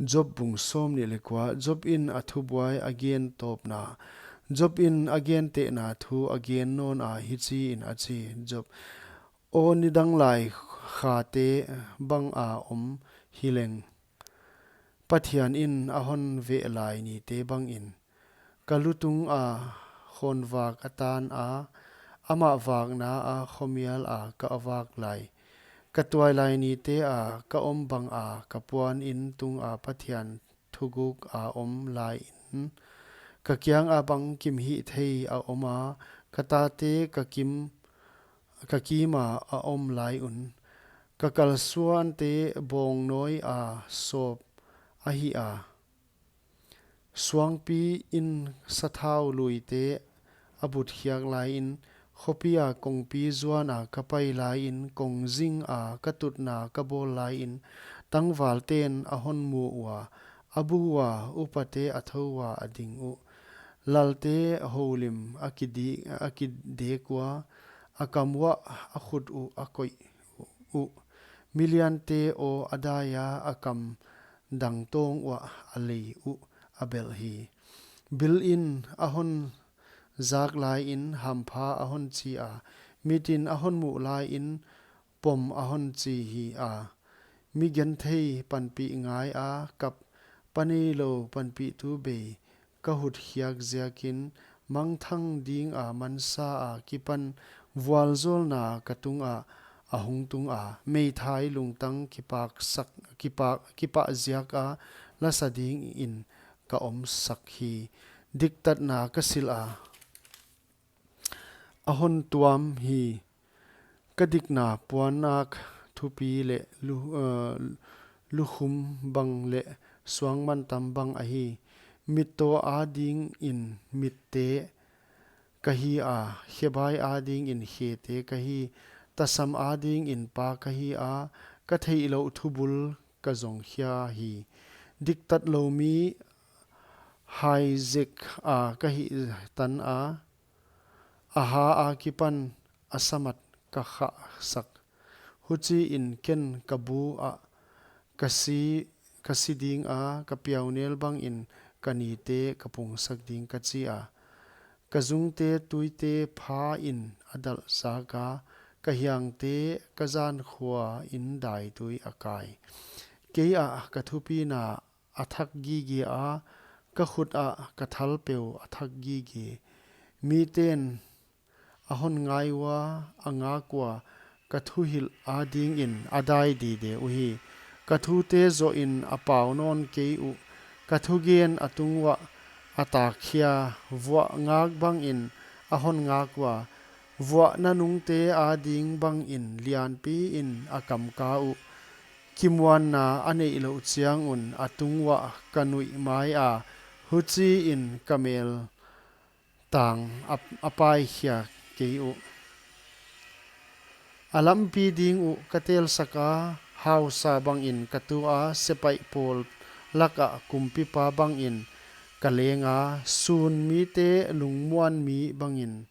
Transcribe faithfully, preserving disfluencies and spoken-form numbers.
Job bung sawmnih leh kua. Job in a thubuai a gen tawpna. Job in a gentehna thu a gen nawn a, hichiin a chi: Job aw, nidang lai khate banga om hileng, Pathian in a hon veh lai nite bangin, ka lutung a khonvak a tan a, amah vakna a khomial a ka vak lai, ka tuailai nite a ka om banga ka puan in tunga Pathian thuguk a om lai in, ka kianga bangkim hihthei a om a, ka tate ka kim, ka kima a om lai un, ka kalsuante bawngnawi a sawp ahi a, suangpi in sathau luite a butkhiak lai in, khopia kongpi zuana ka pai lai in, kongzinga ka tutna ka bawl lai in, tangvalten a hon mu ua, a bu ua, upate a thou ua a ding uh, lalte houlim a kidi-, a kidek ua, a kam uah a khut uh a koih uh, miliante aw a dai a, a kam dangtawng uah a lei uh a belh hi. Bil in a hon zak lai in hampha a hon chi a, mit in a hon muh lai in pom a hon chi hi a, mi genthei panpih ngai a kap, pa neilou panpihtu bei ka hutkhiak ziakin, mangthang dinga mansa a kipan vualzawlna ka tunga a hung tung a, meithai lungtang kipaksak, kipak, kipah ziaka lasa dingin ka omsak hi. Diktatna ka silh a, a hon tuam hi. Ka dikna puannak thupi leh lu-, eh, lukhum bang leh suangmantam bang ahi. Mittaw adingin mitte ka hi a, khebai adingin khete ka hi, tasam adingin pa ka hi a, ka theihlouh thubul ka zong khia hi. Diktatlou mi hai zek a ka hih tan a, a ha akipan a samat ka khahsak. Huchiin ken ka bu ah ka si, ka si ding a, ka piaunel bangin ka nite ka pungsak ding ka chi a. Ka zungte tuite pha in a dalh zak a, ka hiangte ka zankhua in daitui a kai. Kei ah ka thupina a thak gige a, ka khut ah ka thalpeu a thak gige. Miten a hon ngai ua, a ngak ua, ka thuhilh adingin a dai dide uhi. Ka thute zohin a pau nawn kei uh. Ka thugen a tung uah a tak khia, vuah ngak bangin a hon ngak ua, vuah nanungte ading bangin lianpiin a kamka uh. Kimuanna a neihlouh chiang un a tung uah ka nuih mai a, huchiin ka mel tang a, a paikhia kei uh. A lampi ding uh ka telsak a, hausa bangin ka tu a, sepaih pawl lakah kumpipa bangin ka leng a, sun mite lungmuan mi bangin